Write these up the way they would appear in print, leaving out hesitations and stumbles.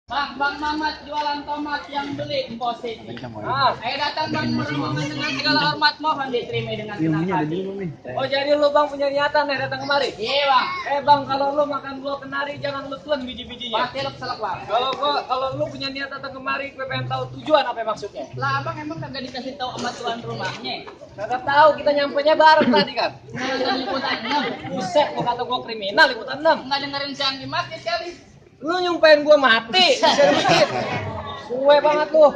Bang Mamat jualan tomat yang beli imposit. Ayo datang Bang Mamat dengan segala hormat mohon diterima dengan senang hati. Oh jadi lu Bang punya niatan ya datang kemari? Iya Bang. Bang kalau lu makan buah kenari jangan lu telan biji-bijinya. Pasti lu keselak Bang. Kalau lu punya niat datang kemari, gue pengen tahu tujuan apa maksudnya. Lah Abang emang kagak dikasih tahu sama tuan rumahnya. Kagak tahu, kita nyampenya bareng tadi kan. Nah, ikutan 6. Buset, lu kata gua kriminal ikutan 6. Enggak dengerin si Anggi mati sekali. Lu nyumpain gua mati, sedikit. Suwe banget lu.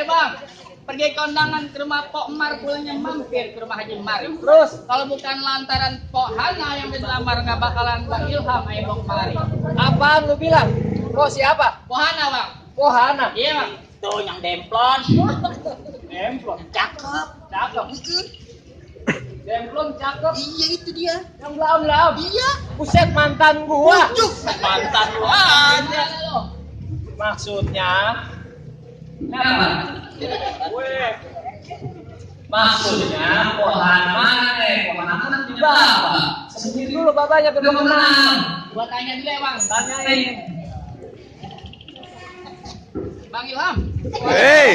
Bang, pergi ke kondangan ke rumah Pok Mar, pulangnya mampir ke rumah Haji Mar. Terus Kalau bukan lantaran Pok Hana yang dilamar nggak bakalan Bang Ilham ayo Bang kemari. apaan lu bilang? Kok siapa? Pok Hana Bang. Oh Hana. Iya Bang. Tuh yang demplon. Demplon. Cakep. Cakep. Demplon cakep. Iya itu dia. Yang belam-belam. Iya. Buset mantan gua. Mantan lu aja. Maksudnya Apa? Weh. Maksudnya Pohan mana? Pohan kan punya bapak. Sendiri dulu bapaknya belum kenal. Gua tanya dulu ya Bang. Tanyain. Bang Ilham. Hei.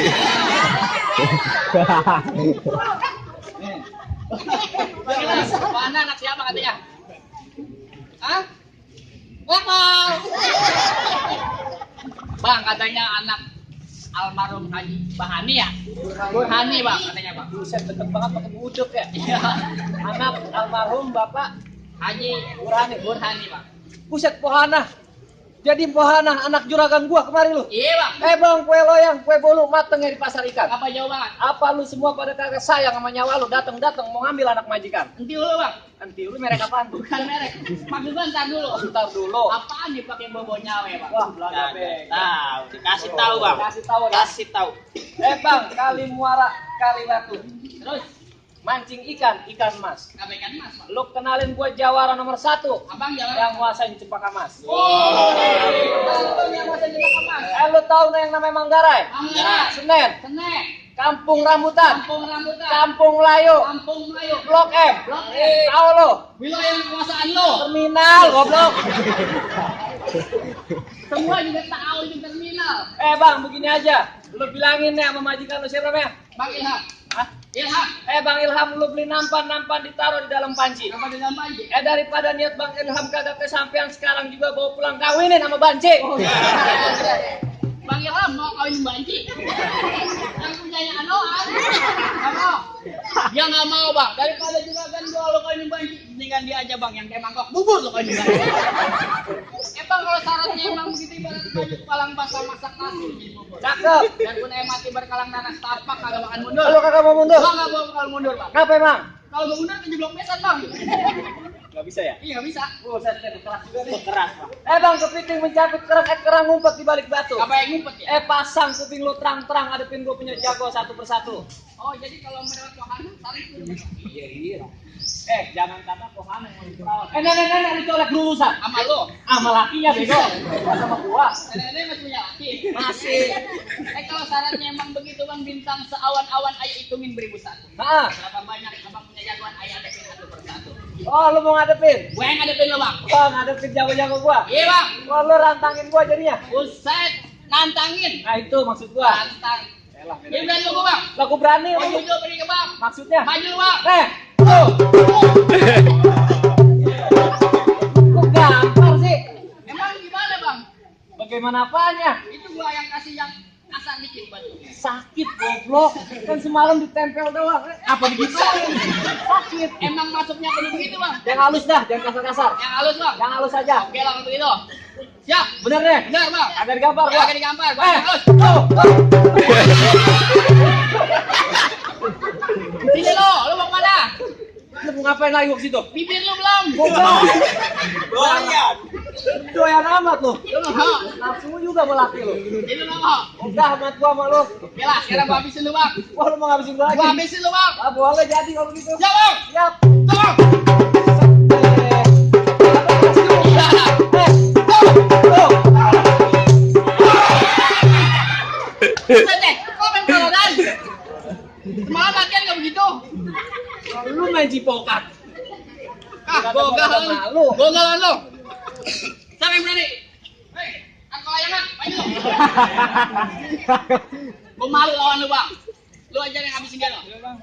Bang Ilham. Mana anak siapa katanya? Hah? Ngomong. Bang katanya anak almarhum Haji Bahani ya? Burhani Bang katanya Bang. Buset deket banget pakai buduk ya. Iya. Anak almarhum Bapak Haji Burhani Bang. Buset Pohana. Jadi Pohana anak juragan gua kemari lu. Iya Bang. Bang, kue loyang, kue bolu mateng ya di pasar ikan. Apa jauh banget? Apa lu semua pada kagak sayang sama nyawa lu datang-datang mau ngambil anak majikan? Nanti dulu Bang. Nanti lu merek apaan tuh? Bukan merek. Maksudnya ntar dulu. Ntar dulu. Apaan dipakai bobo nyawe Bang? Wah, belanja beng. Tahu, dikasih tahu bang. Kasih tahu ya. Kasih tahu. Bang, kali muara, kali batu. Terus Mancing ikan, ikan mas. kabaikan Mas Bang. Lu kenalin gua jawara nomor 1 Abang jalan. yang nguasain cempaka mas. Abang yang masa juga Mas. Lu tahu yang namanya Manggarai? Manggarai. Senen, Senek. Kampung Rambutan, Kampung Rambutan. Kampung Melayu, Kampung Melayu. Blok M. Blok M. Tahu lu? Wilayah kekuasaan lo. Terminal, goblok. Semua juga tahu itu terminal. Bang, begini aja. Lu bilangin ya sama majikan lu siapa namanya? Bang Ilham. Hah? Ilham. Bang Ilham, lu beli nampan ditaruh di dalam panci. Apa di dalam aja? Daripada niat Bang Ilham kagak kesampean sekarang juga bawa pulang kawinin sama banci. Bang Ilham mau kawin banci. Yang punyanya Anoan. Apa? Dia nggak mau Bang. Daripada juragan gua lo kawin banci, mendingan dia aja Bang yang kayak mangkok bubur lo kawin banci. Bang kalau syaratnya emang begitu ibarat baju palang basah masak nasi jadi bubur. Cakep. Dan pun mati berkalang nanas tapak kagak makan mundur. Lu kagak mau mundur. Gua nggak bakal mundur Bang. Kenapa emang? Kalau gua mundur kejeblok mesan Bang. Gak bisa ya? Iya bisa. Buset, keras juga nih. Keras Bang. Bang, kepiting mencapit kerang ngumpet di balik batu. Apa yang ngumpet ya? Pasang kuping lu terang-terang hadapin gua punya jago satu persatu. Oh jadi kalau mendapat wahana saling turun. Iya. Jangan kata Pohana yang mau diperawat. Nenek, lu colek dulu, San. Sama lo. Sama lakinya, bego. Sama gua. Nenek masih punya laki. Masih. Kalau syaratnya emang begitu Bang bintang seawan-awan ayah hitungin 1001. Nah. Berapa banyak Abang punya jagoan ayah hadapin satu persatu. Oh, lu mau ngadepin? Gue yang ngadepin lo Bang. Oh, ngadepin jago-jago gua. Iya Bang. Wah, lu rantangin gua jadinya. Buset. Nantangin. Nah, itu maksud gua. Nantang. Elah, Dia berani lo Bang. Lah, gua berani. Maju dulu pergi ke Bang. Maksudnya? Maju lo Bang. Tuh. Kok gampar sih? Emang gimana Bang? Bagaimana apanya? Itu gua yang kasih yang kasar dikit batu. Sakit goblok. Kan semalam ditempel doang. Apa digituin? Sakit. Emang masuknya perlu begitu Bang? Yang halus dah, jangan kasar-kasar. Yang halus Bang. Yang halus aja. Oke lah kalau begitu. Siap. Bener deh. Benar Bang. Agak digampar gua. Agak digampar. Bang. Halus. Tuh. Sini lo mau kemana? Lu mau ngapain lagi gua ke situ? Bibir lu belum? Goblok. Doyan. Doyan amat lu. Lu mau? Nafsu juga sama laki lu. Ini lu mau? Udah amat gua sama lu. Oke lah, sekarang gua habisin lu Bang. Wah, lu mau ngabisin gua lagi? Gua habisin lu Bang. Boleh jadi kalau begitu. Siap Bang. Siap. Tolong. Buset, kok main kaloran? Semalam latihan nggak begitu? Lu main cipokan. Bogalan malu. lo. Siapa yang berani? Hei, aku layangan, maju. Gua malu lawan lu, Bang. Lu aja yang habisin dia lo. Iya, Bang.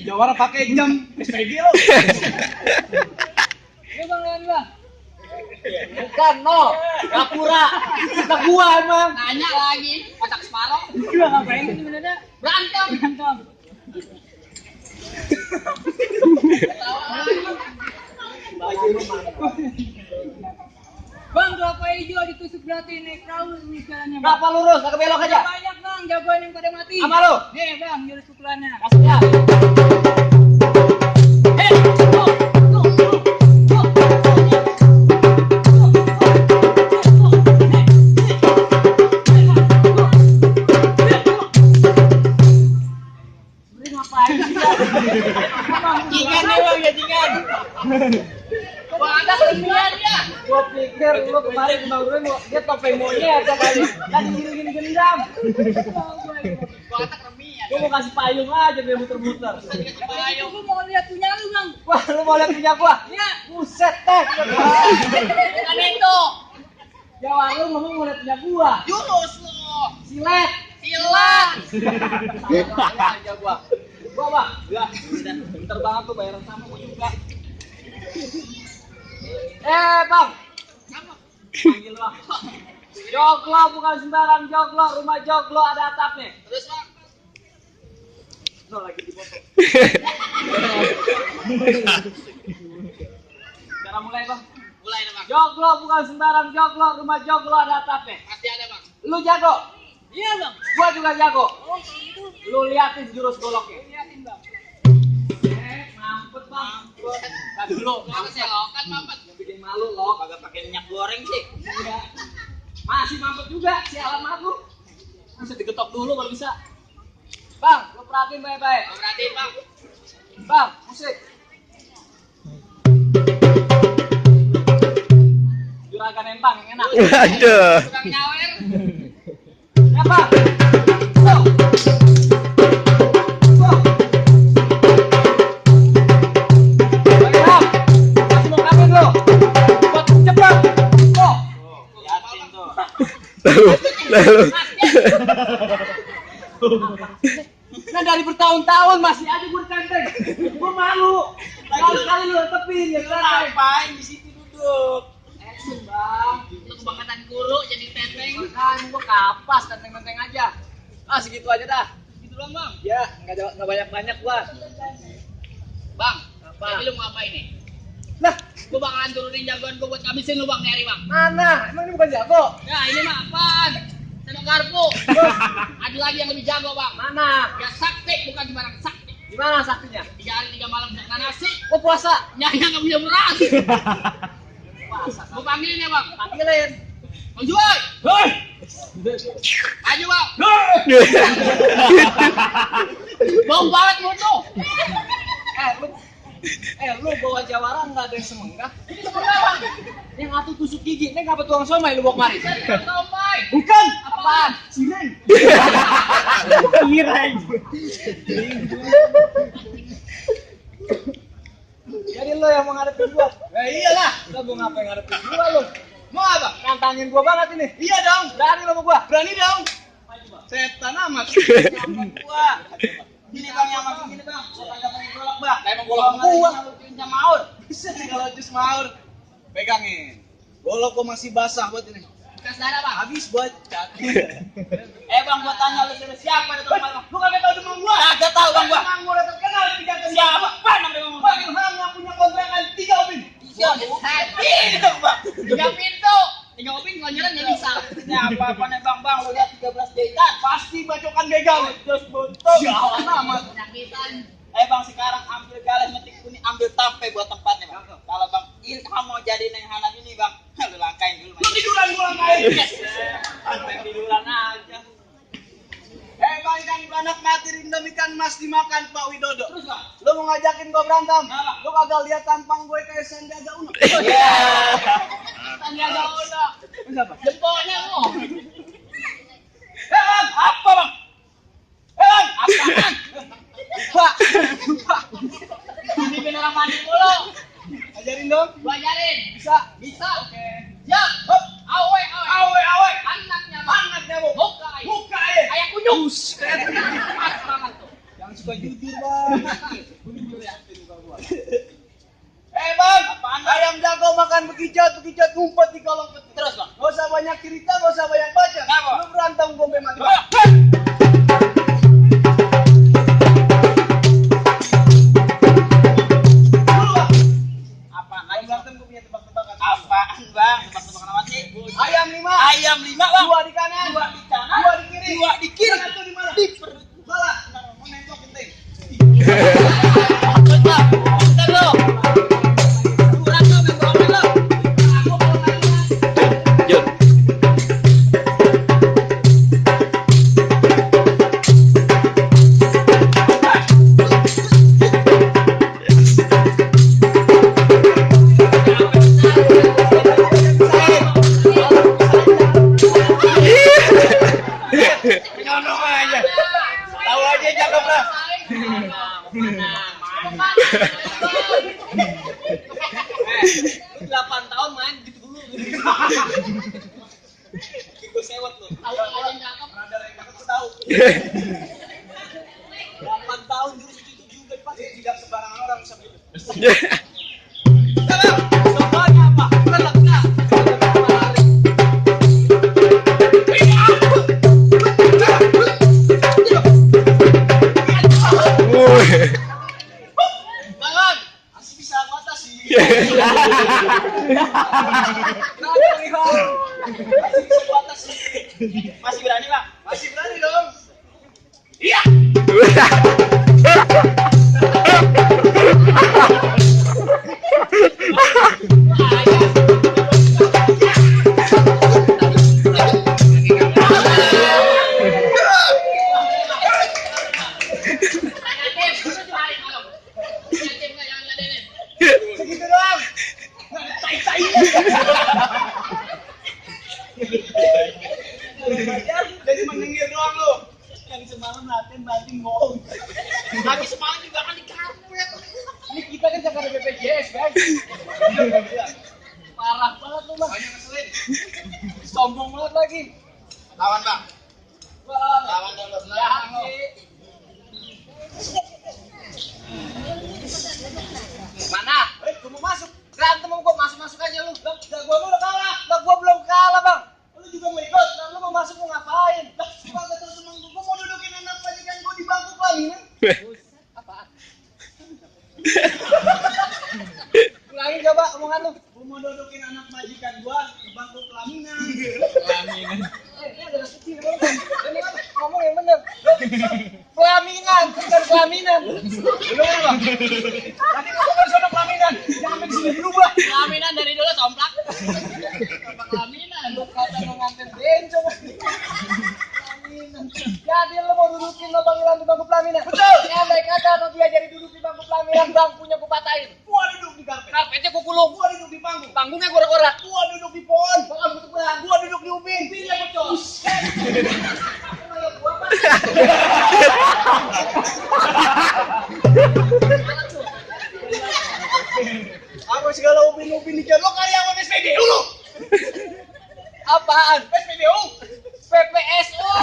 Jawara pakai jam SPG lo. Iya, Bang, lawan Bang. Bukan, no. Kapura. Kita gua emang. Nanya lagi, kotak separoh. Gua ngapain sih sebenarnya? Berantem. Bang, kelapa hijau ditusuk berarti naik perahu nih jalannya. Kenapa lurus? Agak belok aja. Banyak bang, jagoan yang pada mati. Apa lu? Nih bang, jurus pukulannya. Masuk ya. Jingan nih, Bang, ya jingan. Gua ada senian ya. Gua pikir lu kemarin Bang Rui mau dia topeng monyet ya kali. Tadi giring gendam. Gua kata remian. Gua mau kasih payung aja biar muter-muter. Ayo. Aku mau lihat punya lu bang. Wah, lu mau lihat punya gua? Ya. Buset teh. Bukan itu. Jawa lu ngomong mau lihat punya gua. Jurus lo. Silet. Silat. Aja gua. Gua, Bang. Enggak, udah bentar banget tuh bayaran sama gua juga. Bang. Panggil Bang. Joglo bukan sembarang joglo, rumah joglo ada atapnya. Terus, Bang. No, lagi dipoto. Cara mulai, Bang. Mulai nih, Bang. Joglo bukan sembarang joglo, rumah joglo ada atapnya. Pasti ada, Bang. Lu jago? Iya bang. Gua juga jago. Oh itu. Lu liatin jurus goloknya. Liatin bang. Mampet, Bang. Nah, dulu. Kalau selokan mampet. Yang bikin malu lo. Kagak pakai minyak goreng sih. Iya. Masih mampet juga si alamat lu. Masih digetok dulu kalau bisa. Bang, lu perhatiin baik-baik. Gua perhatiin, Bang. Bang, musik. Juragan empang yang enak. Aduh. Tukang nyawer. Ya, Bang. So. So. Baik, Bang. Masih mau ngapain lu? Buat cepat. Oh. Liatin tuh. Lalu. Nah dari bertahun-tahun masih aja gue ditenteng. Gue malu. Kali-kali lu tepin ya ditenteng. Ngapain di situ duduk? Action, Bang. Lu kebangetan guru jadi teteng. Kan gue kapas tenteng-tenteng aja. Ah segitu aja dah. Gitu doang, Bang. Ya, nggak banyak-banyak gua. Bang, Apa? jadi lu mau ngapain nih? Lah, Gua bakalan turunin jagoan gua buat ngabisin lu, Bang, nyari, Bang. mana? Emang ini bukan jago? Ya, ini mah apaan? Sendok garpu. Ada lagi yang lebih jago, Bang. Mana? Ya sakti, bukan sembarang sakti. Gimana saktinya? 3 hari 3 malam makan nasi. Gua puasa. Nyanya nggak punya beras. Puasa. Gua panggilin ya, Bang. Panggilin. Maju, woy. Hei! Maju, Bang. Hei! Bau banget mutu. Lu bawa jawara nggak ada yang semenggah? Ini sebenarnya, Bang. Yang atuh tusuk gigi, ini ngapa tuang somai lu bawa kemari? Saya tidak tahu, Pai. Bukan. Apaan? Cireng. Cireng. Jadi lo yang mau ngadepin gua? Ya iyalah. Lo mau ngapain ngadepin gua lo? Mau apa? Nantangin gua banget ini. Iya dong. Berani lo sama gua? Berani dong. Setan amat. Gua. Ini Bang yang makin gini, Bang. Saya kagak pengen golok, Bang. Kayak mau golok gua. Pinjam maur. Bisa nih kalau jus maur. Pegangin. Golok gua masih basah buat ini. Bekas darah, Bang. Habis buat cat. Bang, gua tanya lu siapa di tempat Bang? Lu kagak tahu demam gua? Kagak tahu Bang gua. Demam gua udah terkenal di Jakarta. Siapa? Bang, namanya Bang. Bang Ilham yang punya kontrakan 3 obin. Iya, tadi. Ini dong, Bang. 3 pintu. 3 opin kalau jalan nggak bisa. Ini apa-apa nih Bang, Bang. Lu lihat 13 jahitan. Pasti bacokan begal. Terus buntung. Jalan amat. Penyakitan. Bang, sekarang ambil galas metik kuning, ambil tape buat tempatnya, Bang. Kalau Bang Ilham mau jadi Neng Hana ini, Bang, lu langkain dulu. Lu tiduran gua langkain. Sampai tiduran aja. Bang, ikan beranak mati rindam ikan mas dimakan Pak Widodo. Terus Bang, Lu mau ngajakin gua berantem? Apa? Lu kagak lihat tampang gue kayak Sandiaga Uno? Iya. Sandiaga Uno. Siapa? Jempolnya lu. Bang, apa Bang? Bang, Apaan? Pak. Pak. Ini bener mandi mulu. Ajarin dong. Gua ajarin. Bisa. Bisa. Oke. Siap. Hop. Awe. Awe. Anaknya Anaknya mau. Mukai. Mukai. Ayah kunyuk. Pas banget tuh. Yang suka jujur, Bang. Jujur ya. Bang, ayam jago makan bekicot ngumpet di kolong peti. Terus bang. Gak usah banyak cerita, gak usah banyak baca. Kenapa? Lu berantem gombe mati. Apa Lagi lagi? berantem gue punya tebak-tebakan. Apaan bang? Tebak-tebakan apa sih? Ayam 5. Ayam 5 bang. 2 di kanan. 2 di kanan. 2 di kiri. 2 di kiri. Satu di mana? Di perut. Salah. Mau nembak penting. Bentar, bentar lo. Kurang lo, main bola lo. Aku belum nanya. Jun. Nyonong aja. Tahu aja cakep lah. 8 tahun main gitu dulu. Gue sewot lo. Tahu aja cakep. Ada yang cakep tuh tahu. 8 tahun dulu itu juga pasti tidak sembarangan orang bisa begitu. Contohnya apa? Peleknya. Tangan, masih bisa aku atasi. Masih bisa aku atasi. Masih berani bang? Masih berani dong. Segitu doang. Nggak ada tai-tainya. Jadi menyengir doang lu. Yang semalam latihan banting bohong. Habis semalam juga kan di karpet. Ini kita kan Jakarta BPJS guys. Parah banget lu bang. Banyak ngeselin. Sombong banget lagi. Lawan bang. Bang. Lawan dulu. Jahat sih. Mana? Gua mau masuk. Berantem sama gua, masuk aja lu. Lah gua udah kalah. Lah gua belum kalah, Bang. Lu juga mau ikut? Nah, lu mau masuk mau ngapain? Lah, gua kata terus temen gua mau dudukin anak majikan gua di bangku pelaminan. Apaan? Ulangin coba omongan lu. Gua mau dudukin anak majikan gua di bangku pelaminan. Ini adalah kecil, Bang. Ini apa? Ngomong yang bener. Pelaminan, bukan pelaminan. Bener, Bang. Tadi ngomong kan sono pelaminan. Jangan di sini berubah. Pelaminan dari dulu somplak. Pelaminan. Lu kata mau nganter bencong. Pelaminan. Jadi lu mau dudukin lo panggilan di bangku pelaminan. Betul. Ya, andai kata lo diajari duduk di bangku pelaminan, bangkunya gua patahin. Gua duduk di karpet. Karpetnya gua gulung. Gua duduk di panggung. Panggungnya gorak-gorak. Gua duduk di pohon. Bakal gua terbang. Gua duduk di ubin. Pilih yang bocor. Apa segala ubin-ubin dikira lo karyawan SPBU lu? Apaan? SPBU? PPSU.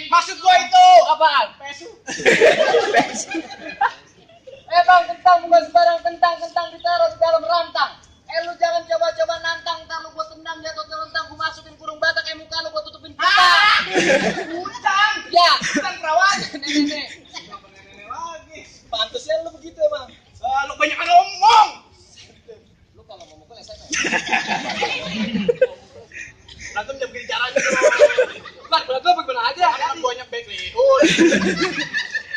Maksud gua itu apaan? PSU. Bang, kentang bukan sembarang kentang ditaruh di dalam rantang. Lu jangan coba-coba nantang, ntar lu gua tendang jatuh ke rentang, gua masukin kurung batak muka lu gua tutupin putang. Putang? Ya. Putang perawan. Nenek. Nenek lagi. Pantasnya lu begitu emang. Lu banyak ngomong. Lu kalau ngomong gua SMS. Berantem jam gini caranya. Bang, berantem bagaimana aja? Kan banyak back lihun.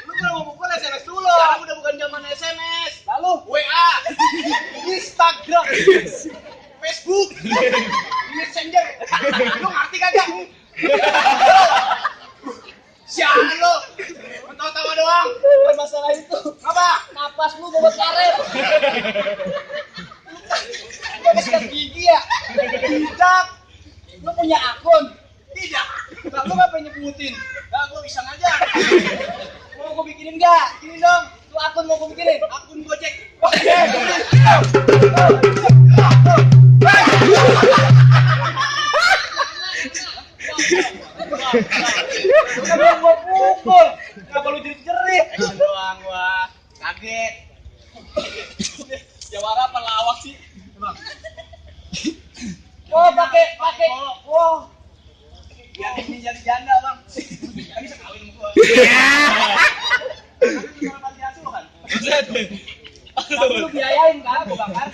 Lu kalau ngomong gua SMS dulu. Sekarang udah bukan zaman SMS. Lalu WA, Instagram, Facebook, Messenger. Lu ngerti kagak? Sialan lu. Tawa-tawa doang. Masalah itu. Apa? Napas lu bobot karet. Lu sikat gigi ya? Tidak. Lu punya akun? Tidak. Nah, lu ngapain nyebutin? Nah, gua iseng aja. Mau gua bikinin nggak? Bikinin dong. Tuh akun mau gua bikinin. Akun Gojek. Oke. Kenapa gua pukul? Kenapa lu jerit-jerit? Doang gua kaget. Jawara apa lawak sih? Oh, pakai. Wah. Yang ini jadi janda bang. Gak bisa kawin sama gua. Kalau mati asuhan. Tapi lu biayain kan, gua bakar.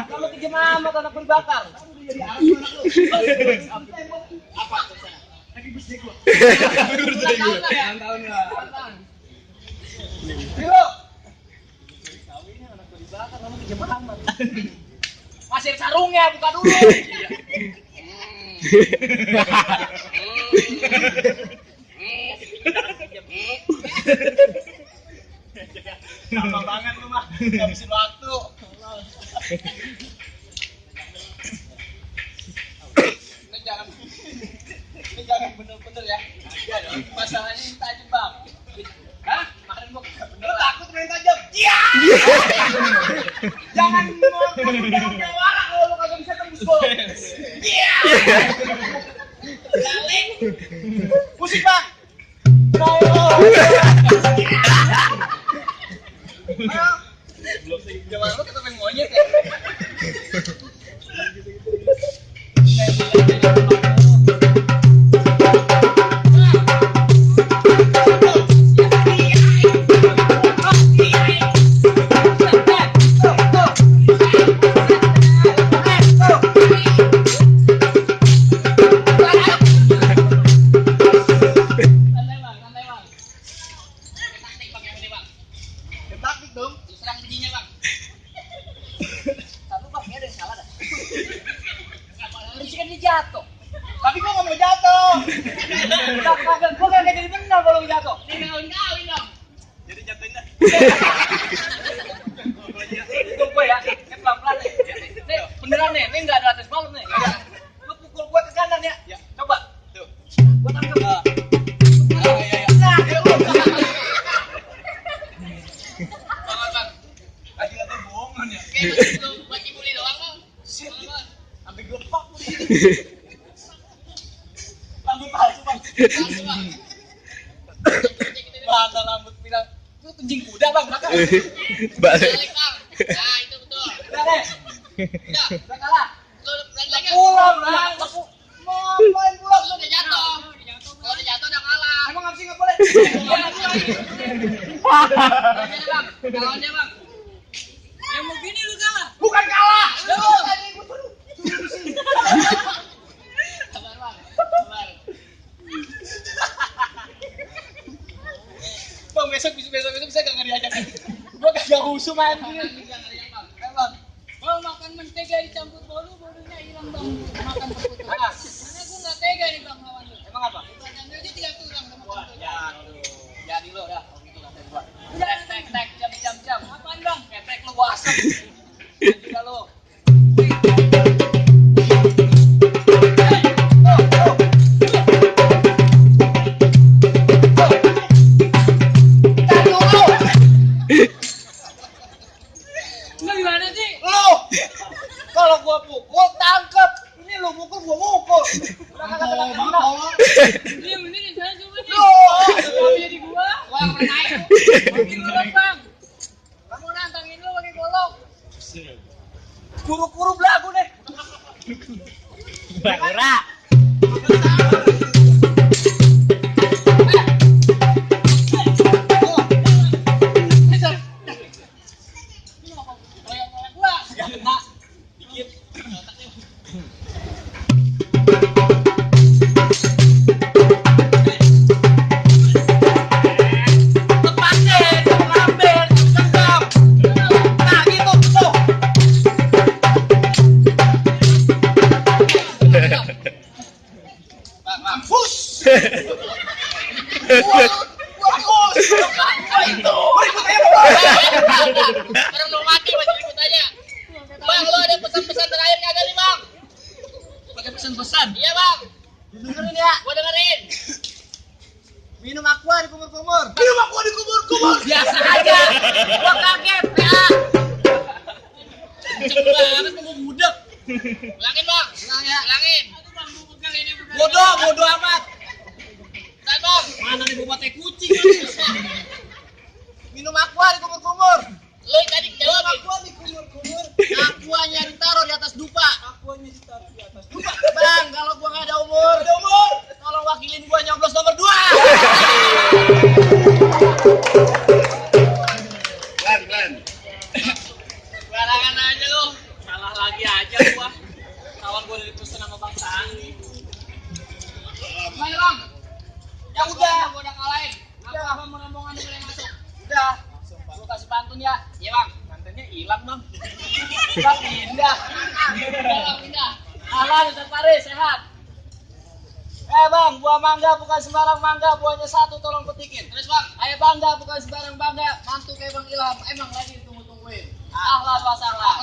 Kamu kejam amat anak gua dibakar. Jadi asu anak lu. Apa tuh sana? Lagi bus gua. Tahun lah. Yo. Kawinnya anak gua dibakar, kamu kejam amat. Masih sarungnya, buka dulu. Lama banget lu mah, ngabisin waktu. Ini jangan bener-bener ya. Iya dong. Masalahnya ini tajam bang. Hah? Kemarin gua bener. Lu takut main tajam? Iya. Jangan ngomong jawara kalau lu kagak bisa tembus gol. Iya. Galing. Musik bang. Belum sih. Jawara lu kata main monyet ya. Taktik dong, serang giginya bang. Tapi bang, ada yang salah dah. Kan dia jatuh. Tapi gua nggak mau jatuh. Gua kagak jadi benar kalau jatuh. Kawin dong. Jadi jatuhin dah. Pukul gua ya, pelan-pelan nih. Nih, beneran nih, ini nggak ada atas bawah nih. Lu pukul gua ke kanan ya. Ya. Coba. Tuh. Gua tangkap. Iya. Nah, ya lu. Bang. Tadi katanya bohongan ya. Kayak lu buat dibully doang bang. Shit. Sampai gelepak lu. Rambut palsu bang. Langsung bang. Mana rambut bilang itu tunjing kuda bang belakang. Balik. Balik bang. Nah itu betul. Udah deh. Udah. Udah kalah. Lu berani lagi. Pulang lah. Mau main pulang. Lu udah jatuh. Kalau udah jatuh udah kalah. Emang nggak sih nggak boleh? Lawannya bang. Lawannya bang. Yang mau gini lu kalah. Bukan kalah. Lu tadi gua suruh. Sabar bang. Sabar. Bang besok bisa gak ngeri aja kan? Gua kagak rusuh main gini. Bang. Kalau makan mentega dicampur bolunya hilang bang. Makan terputus. Karena gua nggak tega nih bang lawan lu. Emang apa? Badannya aja 3 tulang sama Wah, kentut. ya. Jadi lo dah. Oh gitu kata gua. Udah. Tek jam. Apaan bang? Ketek lu gua asap. Juga lu. Lu gimana sih? Lu kalau gua pukul tangkep. Ini lu pukul gua mukul. Udah kagak kena. Ini mending saya coba nih. Lu. Kalau jadi gua, Wah naik. pakai golok bang. Kamu nantangin lu pakai golok. Kuru-kuru belagu deh. Ura. Ya kena. Dikit. Tepat deh, jangan lamber, genggam. Nah gitu, tuh. Bang. Push. Bagus. Apa itu? Berikut aja, Bang. Orang mau mati masih ikut aja. Bang, lu ada pesan-pesan terakhir kagak nih bang? Pakai pesan-pesan. Iya bang. Dengerin ya. Gua dengerin. Minum aqua di kumur-kumur. Minum aqua di kumur-kumur. Biasa aja. Gua kaget ya. Cepet banget mau budak. Ulangin bang. Ulang ya. Ulangin. Aduh bang, gue pegang ini pegang. Bodoh amat. Ulang bang. Mana nih bawa teh kucing? Minum aqua di kumur-kumur. Lu tadi jawab. Aqua di kumur-kumur. Aquanya ditaruh di atas dupa. Aquanya ditaruh di atas dupa. Bang, kalau gua nggak ada umur. Tolong wakilin gua nyoblos nomor 2. Barangan aja lu. Salah lagi aja gua. Kawan gua dari pesan sama Bang Sandi. Gimana bang? Ya udah. Gua udah kalahin. Apa rombongan ini boleh masuk? Udah. Gua kasih pantun ya. Iya bang. Mantannya hilang, Bang. Udah pindah. Udah pindah. Aman, Ustaz Faris, sehat. Bang, buah mangga bukan sembarang mangga, buahnya satu, tolong petikin. Terus bang. Ayo bangga bukan sembarang bangga, mantu kayak Bang Ilham, emang lagi ditunggu-tungguin. Ahlan wa sahlan.